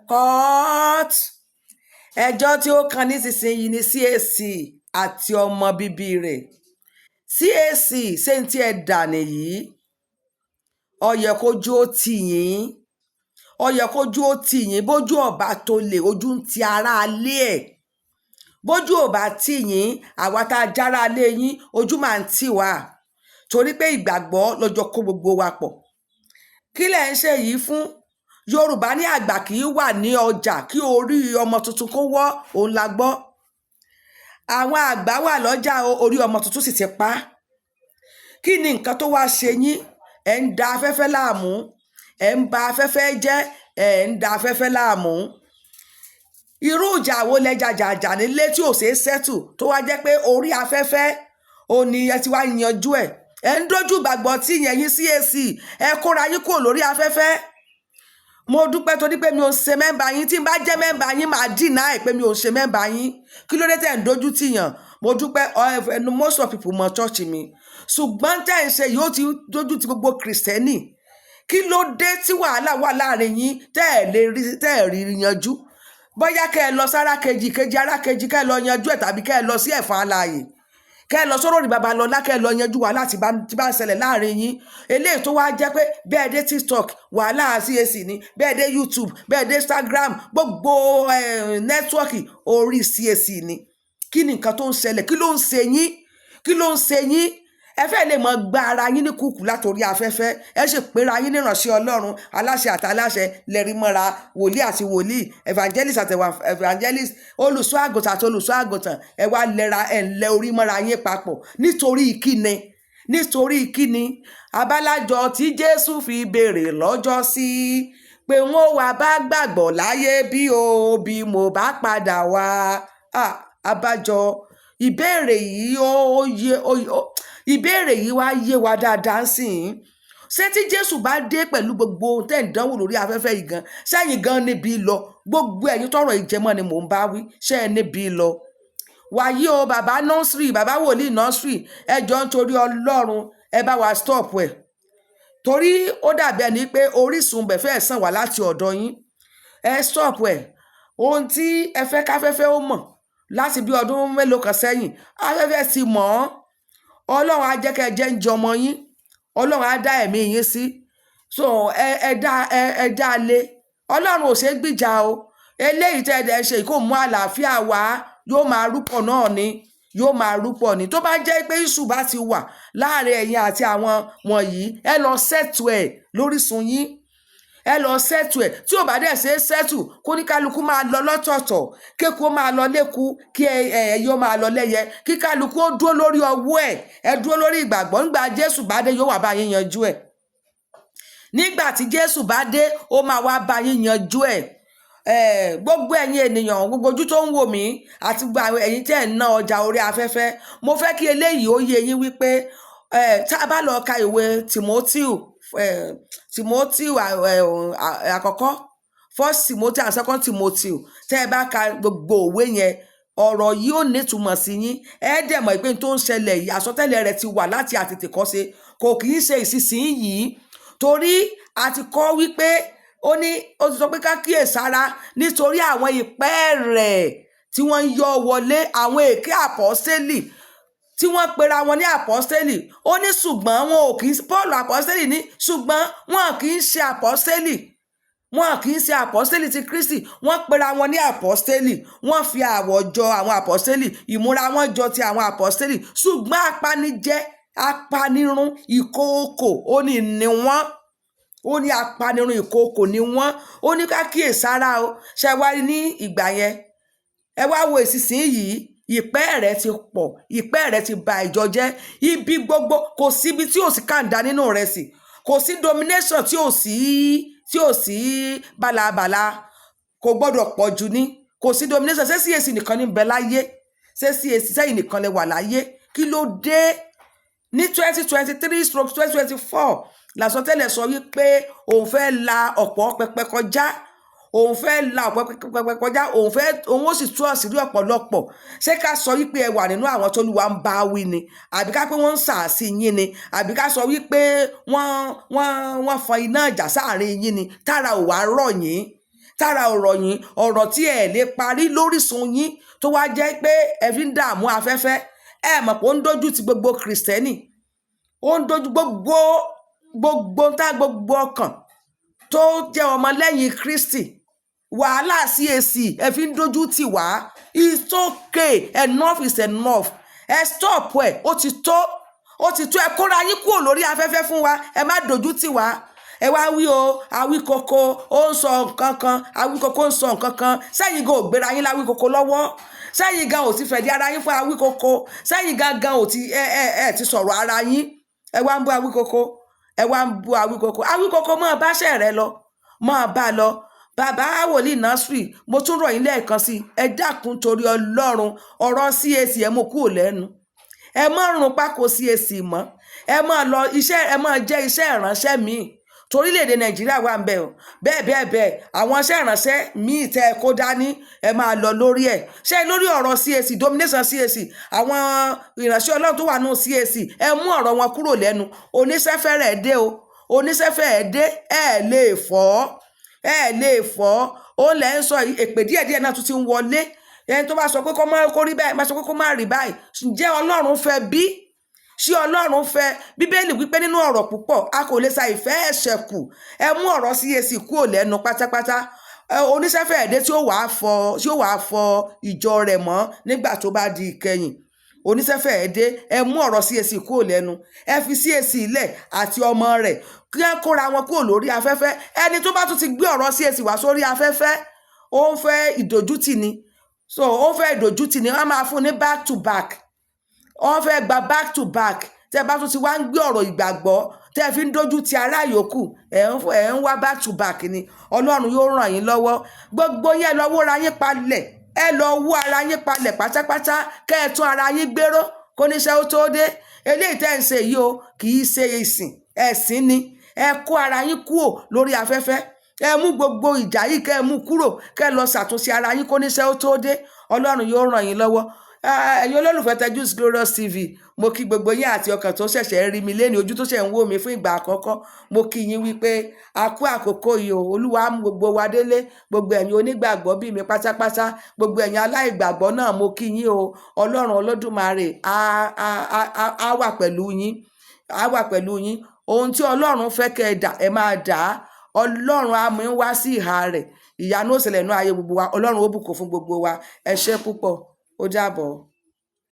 Court. Ẹjọ́ tí ó kan nísinsìnyí ní CAC àti ọmọ bíbí rẹ̀. CAC, ṣé n tí ẹ dà nìyí? Ó yẹ kójú ó tì yín, ó yẹ kójú ó tì yín. Bójú ọba tó lè ojú ń ti aráalé ẹ̀, bójú ò bá tì yín, àwa tá a jára lé yín, ojú máa ń tì wá, torí pé ìgbàgbọ́ lọ́jọ́ kó gbogbo wa pọ̀. Kí lẹ̀ ń ṣe yìí fún? Yorùbá ní àgbà kì í wà ní ọjà kí orí ọmọ tuntun kó wọ́. Òun la gbọ́. Àwọn àgbà wà lọ́jà, orí ọmọ tuntun sì ti pa. Kí ni nǹkan tó wá ṣe yín? Ẹ̀ ń da afẹ́fẹ́ láàmú, ẹ̀ ń ba afẹ́fẹ́ jẹ́, ẹ̀ ń da afẹ́fẹ́ láàmú. Irú ìjà wo lẹ jàjàjà nílé tí ò ṣeé settle, tó wá jẹ́ pé orí afẹ́fẹ́ ò ní ẹ ti wá yanjú ẹ̀? Ẹ̀ ń dójú gbàgbọ́ tí yẹn yín. CAC, ẹ kóra yín kúrò lórí afẹ́fẹ́. Mo dúpẹ́ torí pé mi ò ṣe member yín. Tí n bá jẹ́ member yín, máa deny pé mi ò ṣe member yín. Kí ló dé tẹ̀ ń dójú tìyàn? Mo dúpẹ́, ẹnu most of people mọ church mi, ṣùgbọ́n tẹ̀ ń ṣe yìí, ó ti dójú ti gbogbo Kìrìsìtẹ́nì. Kí ló dé tí wàhálà wà láàrin yín tẹ́ ẹ̀ lè rí, tẹ́ ẹ̀ rí yanjú? Bóyá kẹ́ ẹ lọ sára kejì kejì ara kejì, kẹ́ ẹ lọ yanjú ẹ̀, tàbí kẹ́ ẹ lọ sí Ẹ̀fọn Alààyè, kẹ́ ẹ lọ sọ́rọ̀ ní Babalọ́lá, kẹ́ ẹ lọ yanjú wàhálà tí bá ń ṣẹlẹ̀ láàrin yín. Eléyìí tó wá jẹ́ pé bẹ́ẹ̀ dé TikTok, wàhálà CAC ni, bẹ́ẹ̀ dé YouTube, bẹ́ẹ̀ dé Instagram, gbogbo network, orí CAC ni. Kí ni nǹkan tó ń ṣẹlẹ̀? Kí ló ń ṣe yín? Kí ló ń ṣe yín? Ẹ fẹ́ lè mọ gba ara yín ní kúkú látòrí afẹ́fẹ́. Ẹ sì pera yín níránṣẹ́ Ọlọ́run, aláṣẹ àtàláṣẹ lẹ́rí mọ́ra, wòlíì àti wòlíì, evangelist àti evangelist, olùṣọ́ àgùntàn àti olùṣọ́ àgùntàn. Ẹ wá lẹ́ra ẹ̀ ń lẹ orí mọ́ra yín papọ̀. Nítorí kíni? Nítorí kíni? Abálájọ tí Jésù fi béèrè lọ́jọ́ sí pé wọ́n wá bá gbàgbọ́ láyé bí o bí mo bá padà wá. Ah, abájọ ìbéèrè yìí, ó yé ìbéèrè yìí wá yé wa dáadáa sí i. Ṣé tí Jésù bá dé pẹ̀lú gbogbo ohun tẹ́ ń dánwò lórí afẹ́fẹ́ yìí gan, sẹ́yìn gan níbi lọ? Gbogbo ẹ̀yin tọrọ ìjẹmọ́ ni mò ń bá wí. Ṣé ẹ níbi lọ wàyí o? Bàbá nursery, bàbá wòlíì nursery, ẹ jọ̀ọ́, nítorí Ọlọ́run, ẹ bá wa stop ẹ̀, torí ó dàbí ẹni pé orísun bẹ̀ fẹ́ sàn wá láti ọ̀dọ̀ yín. Ẹ stop ẹ̀. Ohun tí ẹ fẹ́ káfẹ́fẹ́ ó mọ̀ láti bí ọdún mélòó kan sẹ́yìn, afẹ́fẹ́ ti mọ̀ ọ́. Ọlọ́run á jẹ́ kẹ́ ẹ jẹ́ ń jẹ ọmọ yín. Ọlọ́run á dá ẹ̀mí yín sí. So ẹ dá ẹ dá lé. Ọlọ́run ò ṣeé gbìjà o. Eléyìí tẹ́ ẹ dẹ̀ ṣe kó mú àlàáfíà wá, yóò máa rúpọ̀ náà ni, yóò máa rúpọ̀ ni. Tó bá jẹ́ pé issue bá ti wà láàrin ẹ̀yin àti àwọn wọ̀nyí, ẹ lọ settle ẹ̀ lórísun yín, ẹ lọ settle ẹ̀. Tí ò bá dẹ̀ ṣe é settle, kó ní kálukú máa lọ lọ́tọ̀ọ̀tọ̀, kéku ó máa lọ léku, kí ẹyẹ ó máa lọ lẹ́yẹ, kí kálukú ó dúró lórí ọwọ́ ẹ̀. Ẹ dúró lórí ìgbàgbọ́. Nígbà Jésù bá dé, yóò wá bá yín yanjú ẹ̀. Nígbà tí Jésù bá dé, ó máa wá bá yín yanjú ẹ̀. Gbogbo ẹ̀yin ènìyàn, gbogbo ojú tó ń wò mí àti gbogbo àwọn ẹ̀yin tẹ́ ẹ̀ ń ná ọjà orí afẹ́fẹ́, mo fẹ́ kí eléyìí ó yé yín wípé tá a bá lọ ka ìwé Timothy àkọ́kọ́, First Timothy and Second Timothy, tẹ́ ẹ bá ka gbogbo òwe yẹn, ọ̀rọ̀ yìí ò nítumọ̀ sí yín. Ẹ dẹ̀ mọ̀ pé n tó ń ṣẹlẹ̀ yìí, àsọtẹ́lẹ̀ rẹ̀ ti wà láti àtètèkọ́ṣe, kò kì í ṣe ìsinsìnyí, torí a ti kọ́ wípé ó ní, ó ti sọ pé ká kíyèsára nítorí àwọn ìpẹ́ẹ̀rẹ̀ tí wọ́n ń yọ wọlé, àwọn èké àpọ́sítélì tí wọ́n pera wọn ní àpọ́sítélì. Ó ní ṣùgbọ́n wọn ò kì í, Paul àpọ́sítélì ní ṣùgbọ́n wọn kì í ṣe àpọ́sítélì, wọn kì í ṣe àpọ́sítélì ti Kristi. Wọ́n pera wọn ní àpọ́sítélì, wọ́n fi àwọ̀ jọ àwọn àpọ́sítélì, ìmúra wọn jọ ti àwọn àpọ́sítélì, ṣùgbọ́n apanijẹ, apanirun ìkookò, ó ní ní wọ́n. Ó ní apanirun ìkookò ni wọ́n. Ó ní ká kíyèsára o. Ṣe wá rí ní ìgbà yẹn? Ẹ wá wo ìsinsìnyí, ìpẹ́ẹ̀rẹ̀ ti pọ̀, ìpẹ́ẹ̀rẹ̀ ti ba ìjọ jẹ́. Ibi gbogbo, kò síbi tí ò sí kàńdá nínú rẹ̀ sí, kò sí denomination tí ò sí bálabàla. Kò gbọ́dọ̀ pọ̀ jù ní kò sí denomination. Ṣé CAC nìkan ní bẹ láyé? Ṣé CAC sẹ́yìn nìkan lè wà láyé? Kí ló dé? Ní 2023/2024, làsọtẹ́lẹ̀ sọ wípé òun fẹ́ la ọ̀pọ̀ pẹpẹ kọjá, òun fẹ́ la ọ̀pọ̀ pẹpẹ kọjá, òun fẹ́, òun ó sì tú àṣírí ọ̀pọ̀lọpọ̀. Ṣé ká sọ wípé ẹ wà nínú àwọn t'Olúwa ń bá wí ni, àbí ká pé wọ́n ń sàásì yín ni, àbí ká sọ wípé wọ́n fọn iná ìjà sáàrin yín ni, tára ò wá rọ̀ yín? Tára ọ̀rọ̀ yín, ọ̀rọ̀ tí ẹ lè parí lórísun yín, tó wá jẹ́ pé ẹ fi ń dààmú afẹ́fẹ́. Ẹ mọ̀ pé ó ń dojú ti gbogbo Kìrìsìtẹ́nì, ó ń dojú gbogbo gbogbo tá gbogbo ọkàn tó jẹ́ ọmọlẹ́yìn Kristi. Wàhálà CAC, ẹ fi ń dojú tì wá. It's okay, enough is enough. Ẹ stop ẹ, ó ti tó, ó ti tó. Ẹ kóra yín kúrò lórí afẹ́fẹ́ fún wa, ẹ má dojú tì wá. Ẹ wá wí o, Awíkoko ó ń sọ nǹkan kan, Awíkoko ń sọ nǹkan kan. Sẹ́yìn gan ò gbéra yín láwíkoko lọ́wọ́? Sẹ́yìn gan ò ti fẹ̀dí ara yín fún Awíkoko? Sẹ́yìn gan gan ò ti ẹ ti sọ̀rọ̀ ara yín? Ẹ wá ń bú Awíkoko, ẹ wá ń bú Awíkoko. Awíkoko, máa báṣẹ́ rẹ lọ, máa bá a lọ. Bàbá wòlíì Násírì, mo tún rọ̀ yín lẹ́ẹ̀kan sí i, ẹ dákun, torí Ọlọ́run, ọ̀rọ̀ CAC, ẹ mú kúrò lẹ́nu. Ẹ má rún pákó CAC mọ́. Ẹ máa lọ iṣẹ́, ẹ máa jẹ́ iṣẹ́ ìránṣẹ́ míì torílẹ̀-èdè Nàìjíríà wà ń bẹ̀ o. Bẹ́ẹ̀ bẹ́ẹ̀ bẹ́ẹ̀, àwọn iṣẹ́ ìránṣẹ́ míì tẹ́ ẹ kó dání, ẹ máa lọ lórí ẹ̀. Ṣé lórí ọ̀rọ̀ CAC, domination CAC, àwọn ìránṣẹ́ Ọlọ́run tó wà nù CAC, ẹ mú ọ̀rọ̀ wọn kúrò lẹ́nu. Oníṣẹ́fẹ́rẹ́ dé o, oníṣẹ́fẹ́ dé. Ẹ lè fọ́, ẹ lè fọ́. Ó lẹ́ ń sọ èpè díẹ̀díẹ̀ náà tún ti ń wọlé. Ẹni tó bá sọ pé kó má kó rí báyìí, má sọ pé kó má rí báyìí. Ǹjẹ́ Ọlọ́run fẹ́ bí? Ṣé Ọlọ́run fẹ́? Bíbélì wípé nínú ọ̀rọ̀ púpọ̀, a kò lè sa ìfẹ́ ẹ̀ṣẹ̀ kù. Ẹ mú ọ̀rọ̀ CAC kúrò lẹ́nu pátápátá. Oníṣẹ́fẹ́ ẹ̀dẹ́ tí ó wàá fọ ìjọ rẹ̀ mọ́ nígbà tó bá di ìkẹyìn. Oníṣẹ́fẹ́ ẹ̀dẹ́, ẹ mú ọ̀rọ̀ CAC kúrò lẹ́nu. Ẹ fi CAC lẹ̀ àti ọmọ rẹ̀, kí wọ́n kóra wọn kúrò lórí afẹ́fẹ́. Ẹni tó bá tún ti gbé ọ̀rọ̀ CAC wá sórí afẹ́fẹ́, ó ń fẹ́ ìdójútì ni. So ó fẹ́ ìdójútì ni, wọ́n máa fún ní back to back, wọ́n fẹ́ gba back to back. Tẹ́ ẹ bá tún ti wá ń gbé ọ̀rọ̀ ìgbàgbọ́ tẹ́ ẹ fi ń dójú ti ará yòókù, ẹ̀ ń wá back to back ni. Ọlọ́run yóò ràn yín lọ́wọ́. Gbogbo yín, ẹ lọ wóra yín palẹ̀, ẹ lọ wó ara yín palẹ̀ pátápátá, kẹ́ ẹ tún ara yín gbéró kó níṣẹ́ ó tó dé. Eléyìí tẹ́ ẹ ń ṣe yìí o, kì í ṣe ìsìn, ẹ̀sìn ni. Ẹ kó ara yín kúrò lórí afẹ́fẹ́. Ẹ mú gbogbo ìjà yìí, kẹ́ ẹ mú kúrò, kẹ́ ẹ lọ ṣàtúnṣe ara yín kó níṣẹ́ ó tó dé. Ọlọ́run yóò ràn yín lọ́wọ́. Ẹ̀yin olólùfẹ́ Tejus Glorious TV, mo kí gbogbo yín, àti ọkàn tó ṣẹ̀ṣẹ̀ ń rí mi léni, ojú tó ṣẹ̀ ń wò mí fún ìgbà àkọ́kọ́, mo kí yín wípé a kú àkókò yìí o. Olúwa á mú gbogbo wa délé. Gbogbo ẹ̀yin onígbàgbọ́ bí mi pátápátá, gbogbo ẹ̀yin aláìgbàgbọ́ náà, mo kí yín o. Ọlọ́run Olódùmarè á wà pẹ̀lú yín, á wà pẹ̀lú yín. Ohun tí Ọlọ́run fẹ́ kẹ́ ẹ dà, ẹ máa dà á. Ọlọ́run á mú yín wá sí ìhà rẹ̀. Ìyanu ó ṣẹlẹ̀ nínú ayé gbogbo wa. Ọlọ́run ó bùkún fún gbogbo wa. Ẹ ṣé púpọ̀, ó dàbọ̀.